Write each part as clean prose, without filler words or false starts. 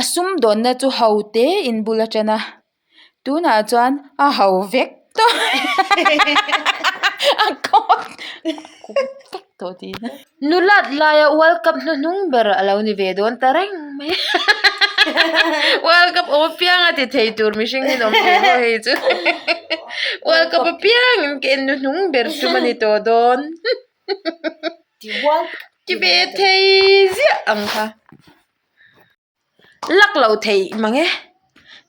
A sumdawnna chu ho te in bul a ṭan a, tunah chuan a ho vek tawh a kawt vek tawh tihna. Nulat laia World Cup hnuhnung ber a lo ni ve dawn ta reng mai World Cup awm apiang a ti thei tur mihring hi an awm ve maw hei chu World Cup apiangin ka en hnuhnung ber tum a ni tawh dawn. Ti ve thei ziah ang kha. Lak loh theih mang e.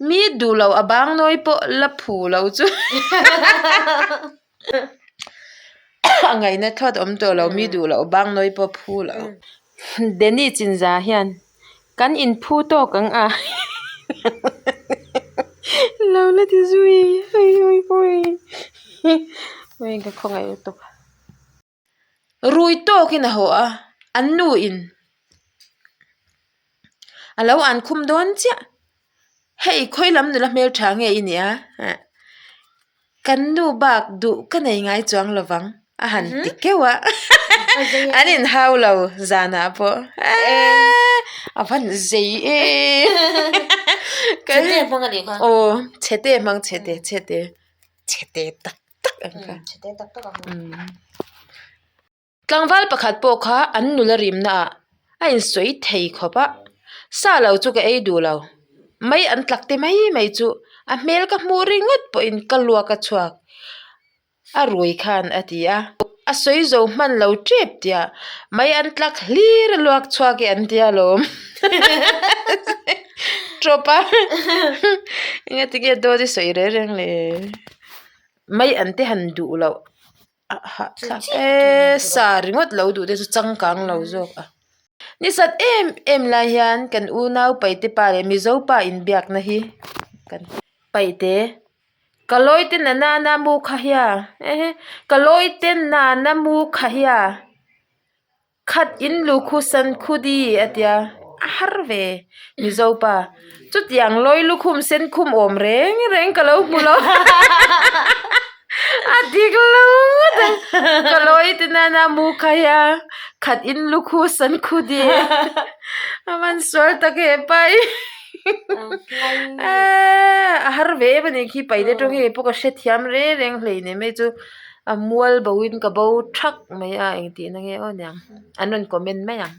Mi duh loh a bang nawi pawh la phu lo chu a ngaihna thlawt awm tawh lo mi duh loh a bang nawi pawh phu lo. Danny Chinza hian kan inphu tawk ang a lo la ti zui hei ka khawngaih lutuk. Rui tawkin a haw a, an nu in a lo an khum dawn chiah. Hei khawi lam nula hmeltha nge i nia kan nu bak duh ka nei ngai chuang lo vang a han ti keuh a an inhau lo zanah pawh eee a van zei em Chhete hmang a nih kha. Aw chhete hmang chhete chhete chhete tak. tak ang kha. Chhete tak tak ang. Tlangval pakhat pawh kha an nula rimna ah a insawi thei khawp a, sa lo chu ka ei duh lo. Mai an tlak te mai mai chu a hmel ka hmuh ringawt pawhin ka luak a chhuak a rui khan a ti a. A sawi zo hman lo tep tia mai an tlak hlir a luak chhuak e an tia lawm. Tawp a engatinge dawt i sawi reng reng le. Mai an te han duh loh a hahthlak e sa ringawt lo duh te chu changkang lo zawk a. Ni sat em em lai hian kan unau paite pa leh mizo pa inbiakna hi kan paite ka lawi te na na mu kha hia ehe ka lawi te na na mu kha hia. Khat in lu khu san khu di a tia a har ve Mizo pa chutiang lawi lukhum sen khum awm reng reng ka lo hmu lo a dik lo ngawt ang ka lawi te nana mu kha hian khat in lu khu san khu di a man sual tak he pa hi a har ve em a nih khi paih te tawng hi pawh ka hrethiam reng reng hleinem hei chu. A mual bo in ka bo thak mai a engtihna nge aw niang an rawn comment mai ang.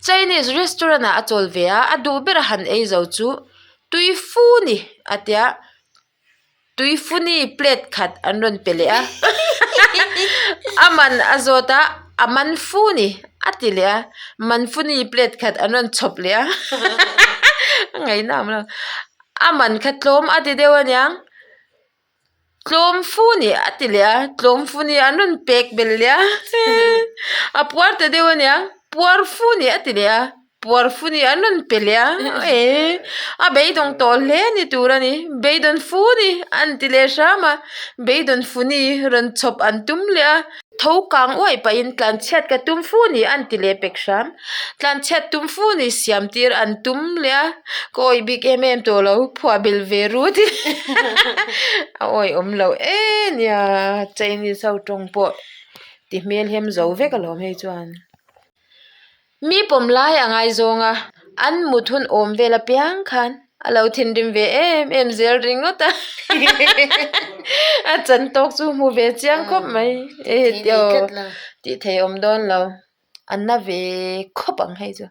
Chinese restaurant ah a chawl ve a a duh ber a han ei zo chu tui fu ni a tia tui funi plate khat an rawn pe leh a a man a zawt a a man fu ni a ti leh a man funi plate khat an rawn chhawp leh a a ngaihna awm lo a man kha tlawm a ti deuh aniang. Tlawm fu ni a ti leh a tlawm fu ni an rawn pek belh leh a a puar ta deuh a nia puar fu ni a ti leh a puar fu ni an rawn pe leh a eh a beidawng tawh hle ni tur a ni beidawn fu ni an ti leh hram a beidawn fu ni rawn chhawp an tum leh a. Tho kang uaih pahin tlanchhiat ka tum fu ni an ti leh pek hram. Tlanchhiat tum fu ni siam tir an tum leh a, ka awih bik em em tawh lo, phuah belh ve rut in a awih awm lo e nia Chinese ho tawng pawh ti hmel hem zo vek alawm hei chuan. Mi pawm lai a ngaizawng a, an mut hun awm vel apiang khan a lo thinrim ve em em zel ringawt a, a chan tawk chu hmu ve chiang khawp mai tih thei awm dawn lo, a na ve khawp ang hei chu.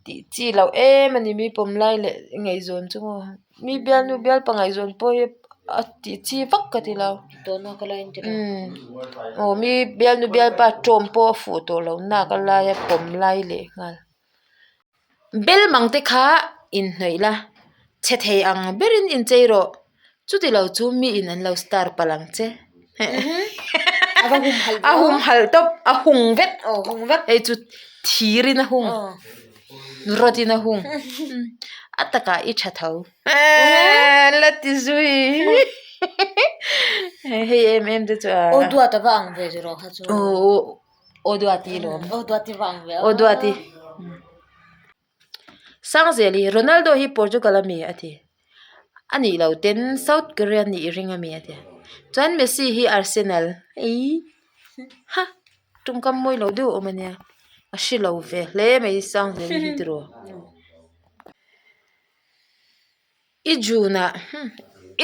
Tih chi loh em a ni mi pawm lai leh ngaihzawn chu maw mi bialnu bialpa ngaihzawn pawh hi a tih chi vak ka ti lo aw mi bialnu bialpa tawm pawh a fuh tawh lo nak a lai a pawm lai leh nghal bel mang te kha inhnawih la chhe thei ang berin inchei rawh. Chuti lo chu mi in an lo star palh ang che. A humhalh tawp a hung vek hei chu thir in a hung rawt in a hung a takah i tha tho la ti zui hei em em te chu a aw duat a va ang ve zero kha chu aw duati lawm aw duati va ang ve aw duati Sangzeli, Ronaldo hi Portugal a mi a ti. A nih loh ten South Korea nih i ring a mi a ti. Chuan Messi hi Arsenal ei ha tawngkam mawi lo deuh a awm a nia. A hre lo ve hle mai Sangzeli hi tiraw. I June-ah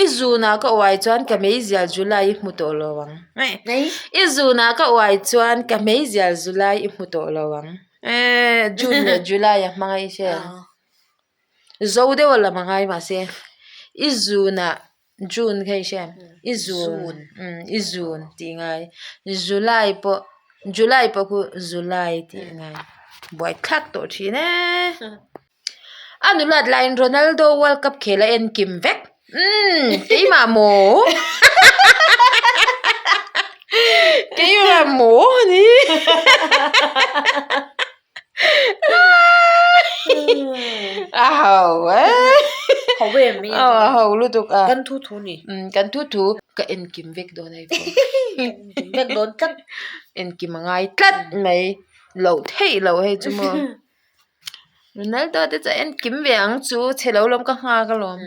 i June-ah ka uai chuan ka meizial July i hmu tawh lo ang. I June-ah ka uai chuan ka meizial July i hmu tawh lo ang. June leh July a hmang a i hre ang. Zo deuh a lam a ngai mahse i June-ah June kha i hre em? I June i June tih ngai July pawh July pawh khu July tih ngai buaithlak tawh thin e. A nulat laiin Ronaldo World Cup khel a en kim vek. Umm keimah maw? Keimah maw a ni? A ho e. Ho em mai. Aw a ho lutuk a. Kan thu thu ni. Umm kan thu thu. Ka en kim vek dawn hei pawh. Kim vek dawn tlat. En kim a ngai tlat mai. Loh theih loh hei chu maw. Ronaldo te chu a en kim ve ang chu chhe lo lawm ka nghak alawm.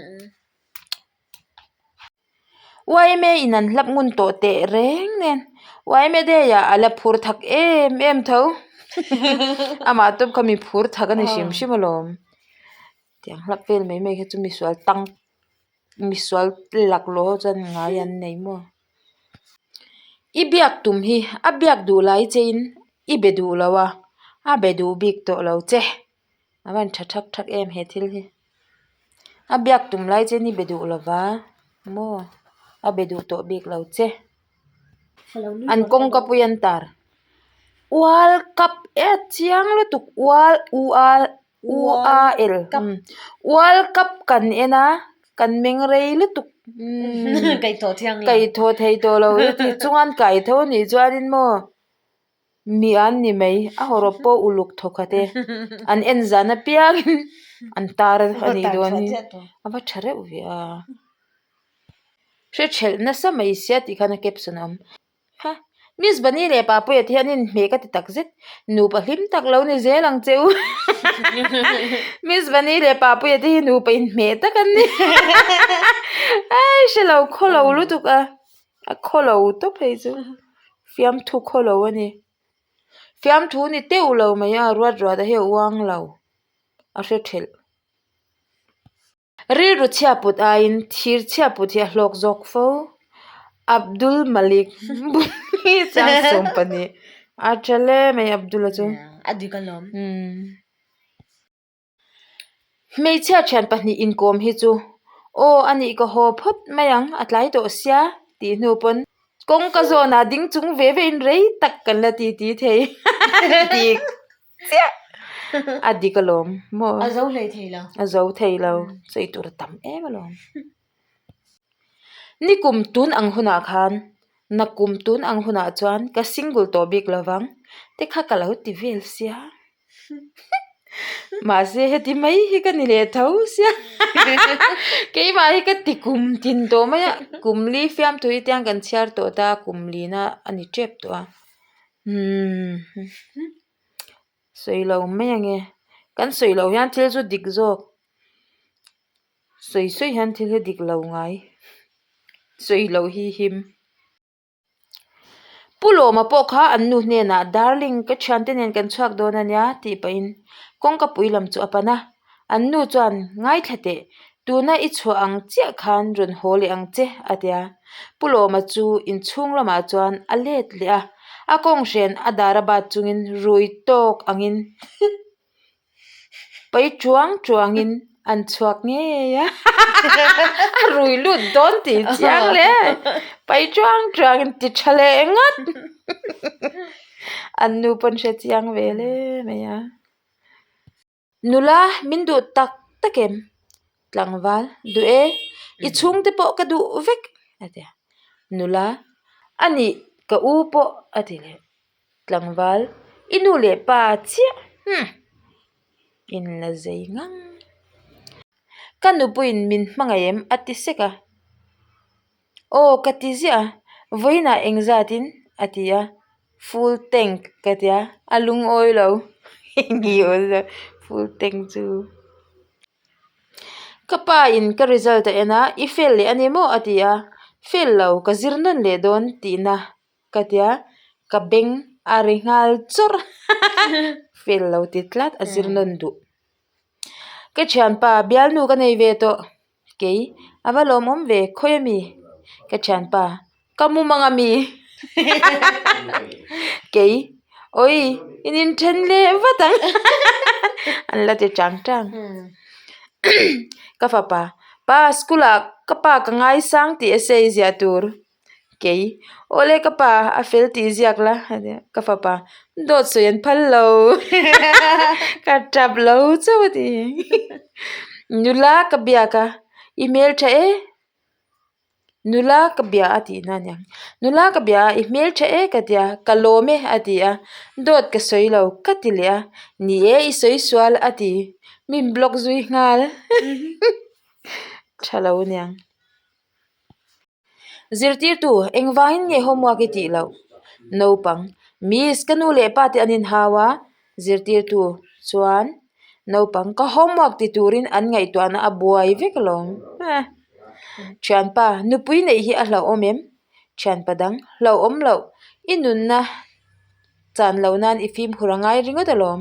Yma in an hlap ngun tawh teh reng nen yma day ah a la phur thak em em tho amah tawp kha mi phur thak a ni hrim hrim alawm tiang hlap vel mai mai kha chu misual tang misual laklawh ho chuan ngai an nei maw. I biak tum hi a biak duh lai che in i be duh lo a a be duh bik tawh lo che a van tha thak thak em he thil hi a biak tum lai che in i be duh lo va maw a be duh tawh bik lo che an kawngka pui an tar world cup e chiang lutuk world u a u a l world cup kan en a kan meng rei lutuk kaihthawh thei tawh lo heti chuan kaitho a nih chuanin maw. Mi an ni mai, a hawrawp pawh uluk thawkhat e, an en zan apiangin an tar a nih dawn hi, a va tha reuh ve a, hre thelh nasa mai sia tih khan a caption a awm, ha Miss Bunny leh Papuia te hi an inhmeh ka ti tak zet, nupa hlim tak lo ni zel ang che u, Miss Bunny leh Papuia te hi nupa inhmeh tak an ni, ai hre lo khaw lo lutuk a. A khawlo tawp hei chu fiamthu khawlo a ni fiamthu ni teuh lo mai a ruat ruat a hi a uang lo a hre thelh rilru chhia put aiin thir chhia put hi a hlawk zawk fo Abdul Malik chang 12 a tha hle mai Abdul-a chu a dik alawm umm. Hmeichhia thian pahnih inkawm hi chu aw a nih ka haw phawt mai ang a tlai tawh sia tih hnu pawn kawngka zawnah ding chung ve ve in rei tak kan la ti ti thei dik chiah a dik alawm maw a zo hlei thei lo a zo thei lo sawi tur a tam em alawm ni kum tun ang hunah khan nakum tun ang hunah chuan ka single tawh bik lovang te kha ka lo ti vel sia. Mahse heti mai hi ka ni leh tho sia keimah hi ka ti kum tin tawh mai a kum li fiamthu hi tiang kan chhiar tawh ta kum lina a ni tep tawh a umm sawi lo mai ange kan sawi loh hian thil chu dik zawk sawi sawi hian thil hi dik lo ngai sawi loh hi him. Pu Lawma pawh kha an nu hnenah Darling ka thiante nen kan chhuak dawn a nia tih pahin kawngka pui lam chu a pan a, an nu chuan ngaithla teh tuna i chhuah ang chiah khan rawn haw leh ang che a ti a. Pu Lawma chu inchhung lamah chuan a let leh a, a kawnghren a dar a bat chungin rui tawk angin Pai chuang chuangin an chhuak ngei a, a rui lut dawn tih chiang hle. Pai chuang chuangin ti tha leh ngawt. An nu pawn hre chiang ve hle mai a. Nula min duh tak tak em? Tlangval, duh e, i chhungte pawh ka duh vek a ti a. Nula, a nih ka u pawh a ti leh. Tlangval, i nu leh pa chiah hmm in la zei ngang. Ka nupuiin min hmangaih em a ti sek a. Aw ka ti ziah a, vawiinah engzatin a ti a, full tank ka ti a, a lungawi lo full tank chu. Ka pa in ka result a en a, i fail leh a ni maw a ti a, fail lo ka zir nawn leh dawn tihna. Ka ti a, ka beng a ri nghal chawrh. Fail lo ti tlat a zir nawn duh. Ka thianpa bialnu ka nei ve tawh kei a va lawmawm ve khawi ami ka thianpa ka mu mang ami kei awi in inthen leh vat ang an la ti chang chang ka fapa pa school ah ka pa ka ngaisang tih a sawi ziah tur. Kei, Awle ka pa, a fel tih ziak la, a ti a. Ka fapa, Dawt sawi an phal lo, ka tap lo chauh a ti. Nula ka biak a, i hmeltha e, nula ka bia a tih na aniang. Nula ka bia a, i hmeltha e ka ti a, ka lawm e a ti a, dawt ka sawi lo ka ti leh a, ni e i sawi sual a ti, min block zui nghal, tha lo aniang. Zirtirtu, engvangin nge homework i tih loh? Naupang, Miss, ka nu leh pa te an inhau a. Zirtirtu, Chuan, naupang, ka homework ti turin an ngaihtuahna a buai vek alawm. Thianpa, nupui neih hi a hlauhawm em? Thianpa dang, hlauhawm loh, i nunna chan loh nan i fimkhur a ngai ringawt alawm.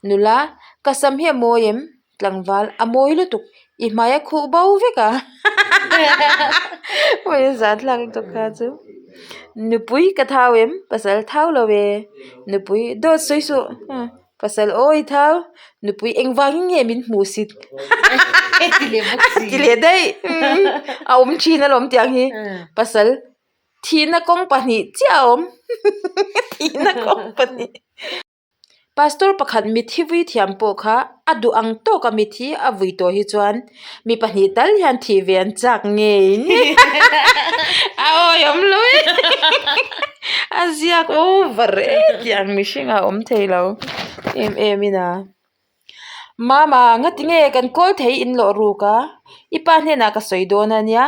Nula, ka sam hi a mawi em? Tlangval a mawi lutuk i hmai a khuh bo vek a Hei a zan thlak lutuk kha chu Nupui ka thau em pasal thau lo e Nupui dawt sawi suh pasal awi thau Nupui engvangin nge min hmuh sit a ti leh daih a awm thin alawm tiang hi pasal thihna kawng pahnih chiah a awm thihna kawng pahnih. Pastor pakhat mithi vui thiam pawh kha a duh ang tawka mithi a vui tawh hi chuan mi pahnih tal hian thih ve an chak ngei ngei a awihawm lo e a ziak over e tih ang mihring a awm thei lo em em in a mama ngati nge kan kawl thei in lawh ruk a i pa hnenah ka sawi dawn a nia.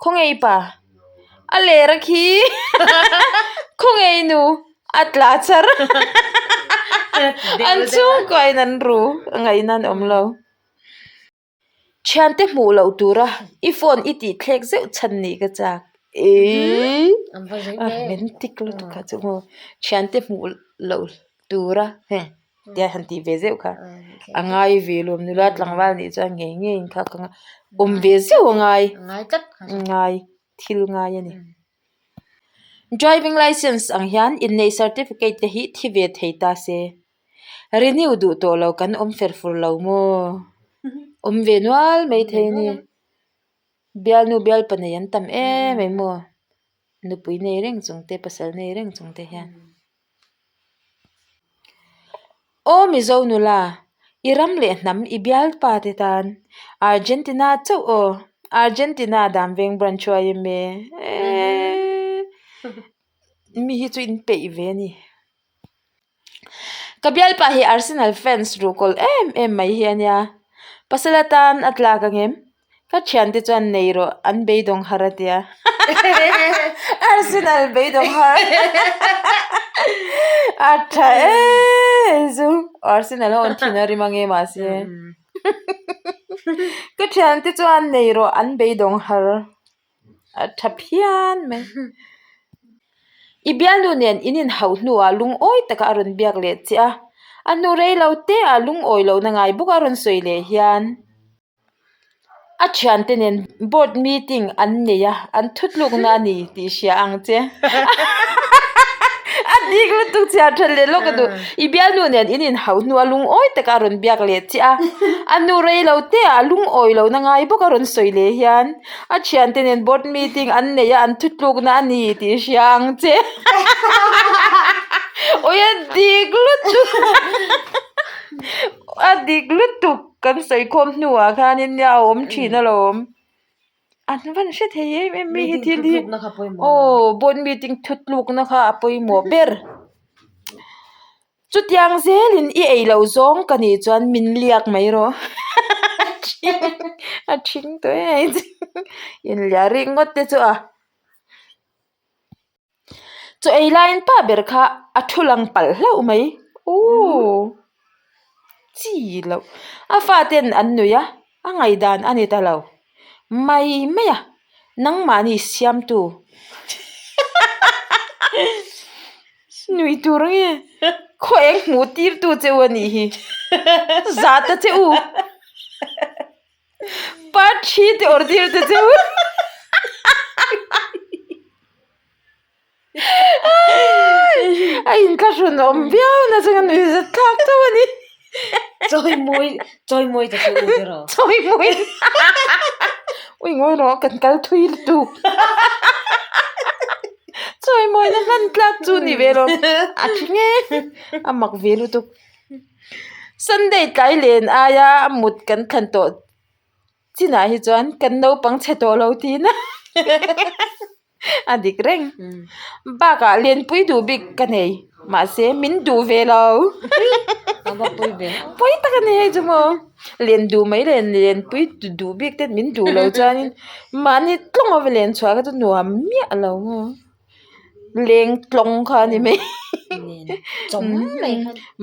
Khawnge i pa? A ler a khi Khawnge i nu? A tla char An chhungkua in an ru a ngaihna an awm lo. Thiante hmuh loh tura i phone i tih thlek zeuh chhan nih ka chak eii a romantic lutuk kha chu maw thiante hmuh loh tura heng tia han tih ve zeuh kha a ngai ve lawm nula tlangval nih chuan ngei ngei in kha ka awm ve zeuh a ngai ngai thil ngai a ni driving licence ang hian inneih certificate te hi thi ve thei ta se renew duh tawh lo kan awm fer fur lo maw awm ve nual mai thei a ni bialnu bialpa nei an tam em em maw nupui nei reng chung te pasal nei reng chung te hian. Aw Mizo nula, i ram leh hnam i bialpa te tan Argentina chauh aw, Argentina dan veng branch huai em e, eeii mi hi chu in peih ve a ni. Ka bialpa hi Arsenal fans ruhkawl em em mai hi a nia, pasal atan a tlak ang em? Ka thiante chuan nei rawh an beidawng har a tia Arsenal beidawng har a tha em chu Arsenal ho an thin a rim ange mahse ka thiante chuan nei rawh an beidawng har a tha phian mai i bialnu nen in inhauh hnuah lungawi taka a rawn biak leh che a a hnu rei lo te ah lungawi lohna ngai bawk a rawn sawi leh hian. A thiante nen board meeting an nei a, an thutlukna a ni tih hria ang che. A dik lutuk chhiar that leh lawk a duh. I bialnu nen in inhauh hnu a lungawi taka a rawn biak leh chiah a, a nu rei lo te ah lungawi lohna ngai bawk a rawn sawi leh hian a thiante nen board meeting an nei a, an thutlukna a ni tih hria ang che. Awi a dik lutuk a dik lutuk. Kan sawikhawm hnuah khanin nia a awm thin alawm. An van hre thei em em mai hi thil hi. Aw board meeting thutlukna kha a pawimawh ber. Chutiang zelin i ei loh zawng ka nih chuan min liak mai rawh. A thing tawh em inliah ringawt te chu a. Chaw ei laiin pa ber kha a thu lang palh hlauh mai ooh chi loh a faten an nuih a a ngaihdan a ni ta lo mai mai a nangmahni siamtu nui tur nge. Khaw eng hmuh tir tu che u a nih hi. Zah ta che u. Part thi te awrh tir ta che u. A inthlahrun awm viau na chuan a nuih zat thlak tho a ni. Chawi mawi chawi mawi ta che u te rawh. Chawi mawi ui ngawi rawh kan kal thui lutuk. Chawi mawi na hman tlak chu ni ve lo a thi nge a mak ve lutuk. Sunday tlai len aia mut kan thlan tawh chinah hi chuan kan naupang chhe tawh lo tiin a dik reng. Bakah lenpui duh bik ka nei mahse min duh ve lo. Pawi tak a ni hei chu maw. Len duh mai len lenpui duh bik te min duh lo chuanin mahni tlawng a len chhuah kha chu nuam miah lo maw. Leng tlawng kha a ni mai.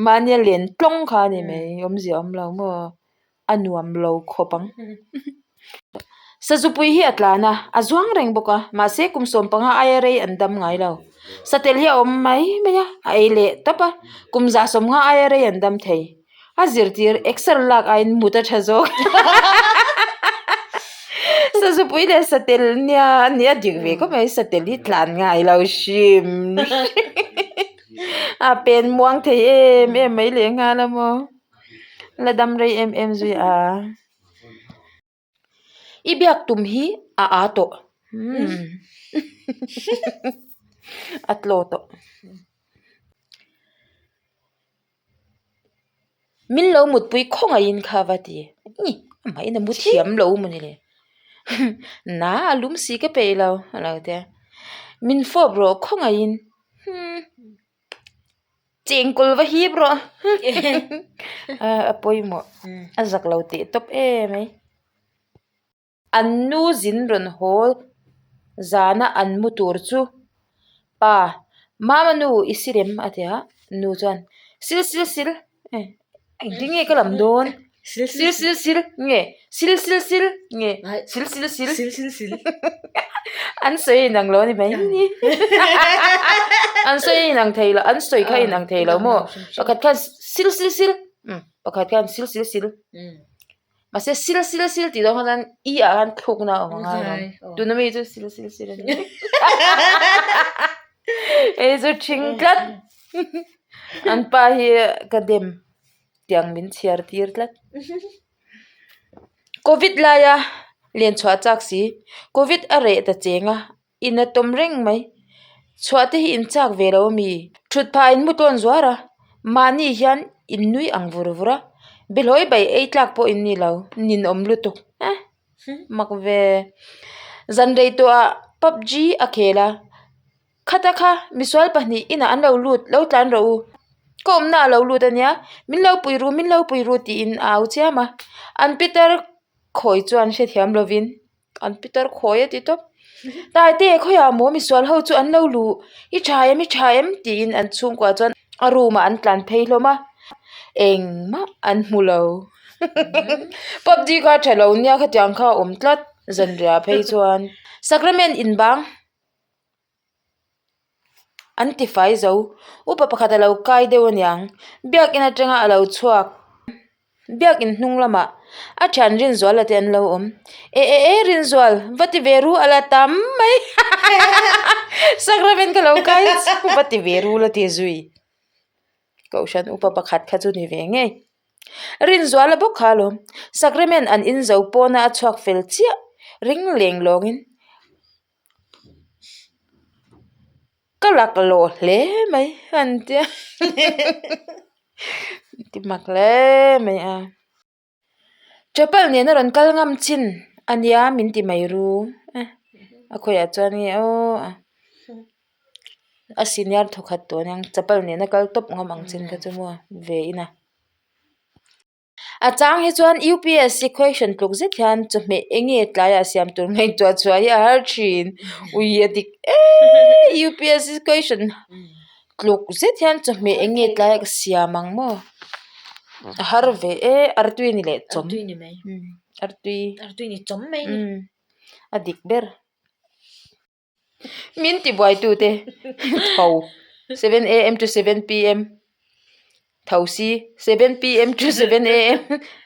Mahnia len tlawng kha a ni mai awmzia awm lo maw. A nuam lo khawp ang. Sazupui hi a tlan a, a zuang reng bawk a, mahse kum 15 aia rei an dam ngai lo. Satel hi a awm mai mai a, a ei leh tawp a, kum 150 aia rei an dam thei. A zirtir exer lak aiin mut a tha zawk. Sazupui leh satel nia a nia dik ve khawp mai, satel hi tlan ngai lo hrim hrim. A pen muang thei em em mai lehnghal a maw. La dam rei em em zui a. I biak tum hi a aa tawh. A tlaw tawh. Min lo mutpui khawngaihin kha va ti. Ni, amahin a mu thiam lo maw le. Na a lum si ka peih lo a lo ti a. Min fawp rawh khawngaihin. Chengkawl va hip rawh a pawimawh a zak lo teh tawp em mai. An nu zin rawn haw zana an mu tur chu pa mama nu i sirem a ti a nu chuan sil sil sil engtin nge ka lam dawn sil sil sil nge sil sil sil nge sil sil sil sil sil sil an sawi inang lo a ni mai ni an sawi inang thei lo an sawi kha inang thei lo maw pakhat khan sil sil sil pakhat khan sil sil sil mahse sil sil sil tih dawn khan i ah khan thlukna a awm a ngai lo tuna mi chu sil sil sil a ni hei chu ṭhing tlat an pa hi ka dem tiang min chhiar tir tlat. Covid laia len chhuah chak si Covid a reh ta cheng a in a tawm reng mai chhuah te hi in chak ve lo ami thut phah in mu tawn zuar a mahni hian in nui ang vur vur a behlawi bai ei tlak pawh in ni lo ninawm lutuk eh mak ve zan rei tawh ah pubg a khel a. Khata kha misual pahnih inah an lo lut lo tlan rawh u ka awmna a lo lut a nia min lo pui ru min lo pui ru tiin a au chiam a an pitar khawi chuan hrethiam lovin an pitar khawi a ti tawp taite khawiah maw misual ho chu an lo luh i tha em i tha em tiin an chhungkua chuan a room ah an tlan phei hlawm a engmah an hmu lo pubg kha tha lo nia khatiang kha a awm tlat zanriah phei chuan sacrament inbang. An ti fai zo. Upa pakhat a lo kai deuh aniang. Biakin atanga a lo chhuak. Biakin hnung lamah a thian Rinzuala te an lo awm. E e e Rinzual va ti ve ru a la tam mai. Sacrament ka lo kai chu va ti ve ru la ti zui. Kohhran upa pakhat kha chu ni ve ngei. Rinzuala bawk kha alawm. Sacrament an inzo pawna a chhuak fel chiah ring leng lawngin. Ka lak lawh hle mai an tia ti mak hle mai a chapal nena rawn kal ngam chin a nia min ti mai ru a khawiah chuan nge aw a senior thawkhat tawh aniang chapal nena kal tawp ngam ang chin kha chu maw ve in a. A chang hi chuan UPSC question tluk zet hian chawhmeh eng nge tlaiah siam tur ngaihtuah chhuah hi a har thin. Ui a dik eee UPSC question tluk zet hian chawhmeh eng nge tlaiah ka siam ang maw? A har ve e artui ni leh chawm. Artui ni mai. Artui. Artui ni chawm mai ni. A dik ber. Min tibuaitute tho 7am to 7pm. Thosi 7pm to 7am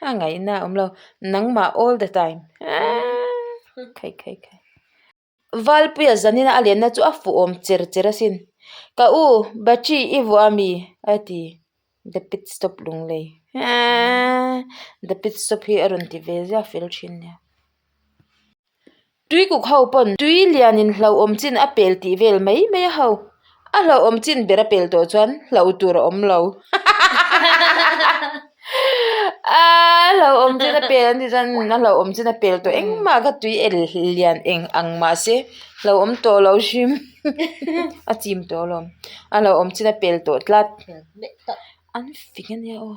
a ngaihna a awm lo nangmah all the time aaa khai khai khai Valpuia zanina a lenna chu a fuh awm cher cher asin ka u battery i vuah ami a ti the pit stop lunglei aaa the pit stop hi a rawn ti ve ziah fel thin nia. Tuikuk ho pawn tui lianin hlauhawm chin a pel tih vel mai mai a ho. A hlauhawm chin ber a pel tawh chuan hlauh tur a awm lo. A hlauhawm chin a pel an tih chuan a hlauhawm chin a pel tawh engmah kha tui el lian eng ang mahse hlauhawm tawh lo hrim a chim tawh alawm. A hlauhawm chin a pel tawh tlat. An fing ania aw.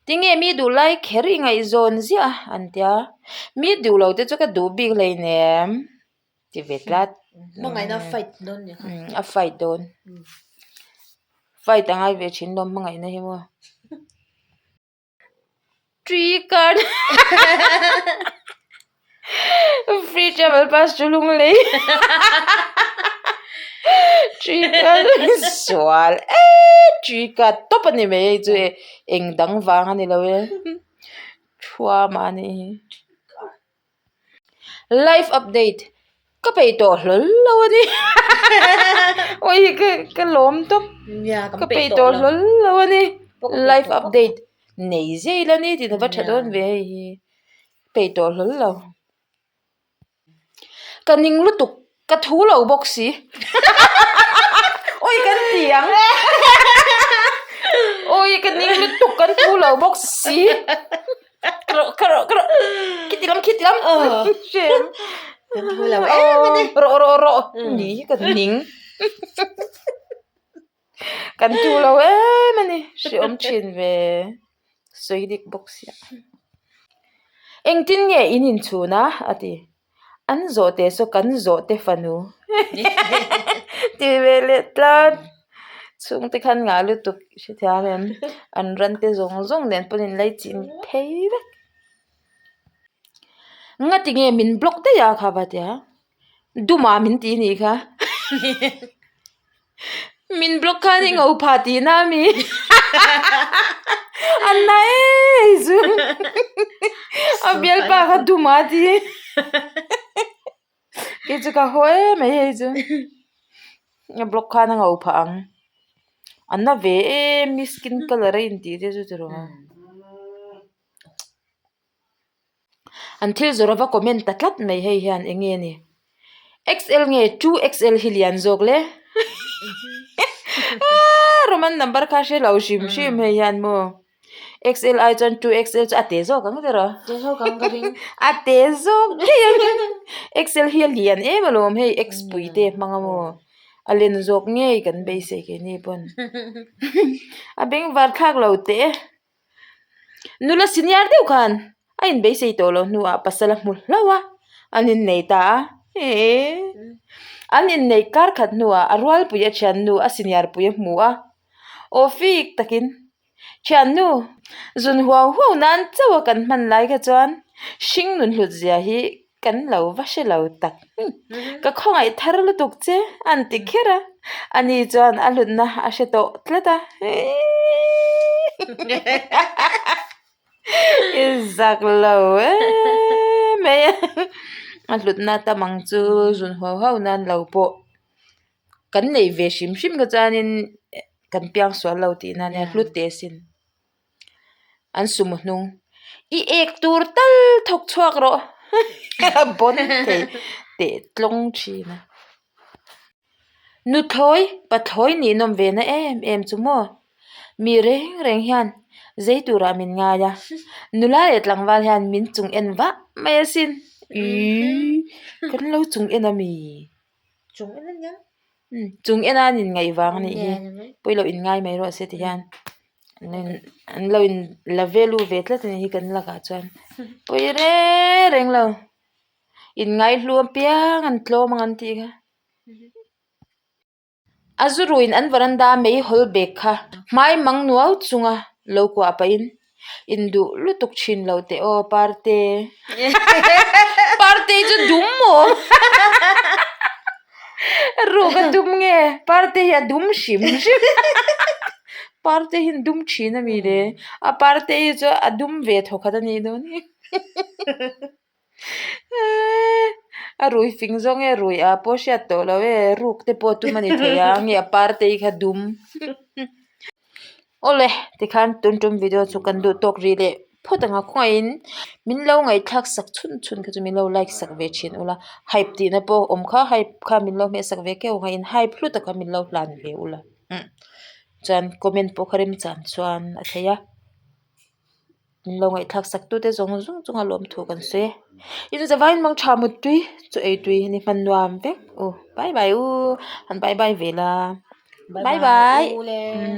Tinge mi duh lai kher i ngaihzawn ziah a an tia mi duh lo te chu ka duh bik hleinem ti ve tlat Hmangaihna a fight dawn nia kha a fight dawn fight a ngai ve thin lawm hmangaihna hi maw tree card Free travel pass chu lunglei Tree card sual e tree card tawp a ni mai hei chu e eng dang vang a ni lo e thuam a nih hi life update ka peih tawh hlawl lo a ni awi ka ka lawm tawp ka peih tawh hlawl lo a ni life update nei zai la ni tih a va tha dawn ve hei hi. Peih tawh hlawl lo. Ka ning lutuk, ka thu lo bawk si. Awi kan ti ang. Awi ka ning lutuk kan thu lo bawk si. Ka rawh ka rawh ka rawh khiti lam khiti lam. Hrem. Kan thu lo em a ni. Rawh rawh rawh ni hi ka ning. Kan thu lo em a ni hrehawm thin ve sawi dik bawk sia engtin nge in inchhun a a ti an zawh teh saw kan zawh te fanu ti ve leh tlat chhungte khan ngah lutuk hrethiam em an ran te zawng zawng nen pawh in laichin phei vek ngati nge min block daih a kha va tia duma min ti nih kha. Min block khan i ngo pha tih na mi a na e chu a bialpa kha dum a ti kei chu ka haw em mai hei chu a block khan a ngo phah ang a na ve em mi skin colour a intih te chu tiraw. An thil zawrh ava comment ta tlat mai hei hian eng nge ni XL nge 2XL hi lian zawk le aaa Roman number kha hre lo hrim hrim hei hian maw XL ai chuan 2XL chu a te zawk ang ber a Te zawk ang ka ring a te zawk daih ang XL hi a lian em alawm hei X pui te hmang a maw a len zawk ngei kan beisei keini pawn a bengvar thlak lo teh e. Nula senior deuh khan a inbeisei tawh loh hnuah pasal a hmu hlauh a, an innei ta a, eee an innei kar khat hnuah a rualpui a thiannu a senior pui a hmu a, aw fik takin thiannu zun huau huau nan chauh a kan hman lai kha chuan hring nun hlut zia hi Kan lo va hre lo tak. Ka khawngaih thar lutuk che an ti kher a, ani chuan a hlutna a hre tawh tlat a. I zak lo em mai a, a hlutna tam ang chu zun huau huau nan lo pawh kan neih ve hrim hrim kha chuanin kan piang sual lo tihna ania hlut teh asin. An sumo hnung i ek tur tal thawk chhuak rawh a bawn thei teh tlawng thin a. Nuthlawi pathlawi nih nawm ve na em em chu maw mi reng reng hian zei turah min ngai a nula leh tlangval hian min chung en vah mai asin ih kan lo chung en ami. Chung en ania. Chung en a an inngaih vang a nih hi pawilo inngai mai rawh se ti hian an lo in la value ve tlat a nih hi kan lakah chuan pawi reng reng lo inngai hlu apiang an tlawm ang an tih kha. A zu ruiin an varanda meihawl bag kha hmai mang nuau chunga lo kuah pahin Induh lutuk thin lo teh aw Parte. Parte chu dum maw? Ruk a dum nge? Parte hi a dum hrim hrim. Parte hi an dum thin a mi le? A parte hi chu a dum ve thaw khat a nih dawn hi. A rui fing zawng e, rui ah pawh hriat tawh lo e, ruk te pawh tum a ni thei a, nge a parte hi kha dum. Awle, tikhan tun tum video chu kan duh tawk rih leh phawt ang a, khawngaihin min lo ngaihthlak sak chhun chhun kha chu min lo like sak ve thin ula, hype tihna pawh awm kha hype kha min lo hmeh sak ve keuh ang a, in hype hlu taka min lo hlan ve ula, chuan comment pawh kha remchan chuan a thei a. Min lo ngaihthlak sak tute zawng zawng chunga lawmthu kan sawi e. In zavaiin mang tha muttui chu ei tui ni hman nuam vek u bye bye u han bye bye ve la bye bye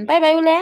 bye bye u le.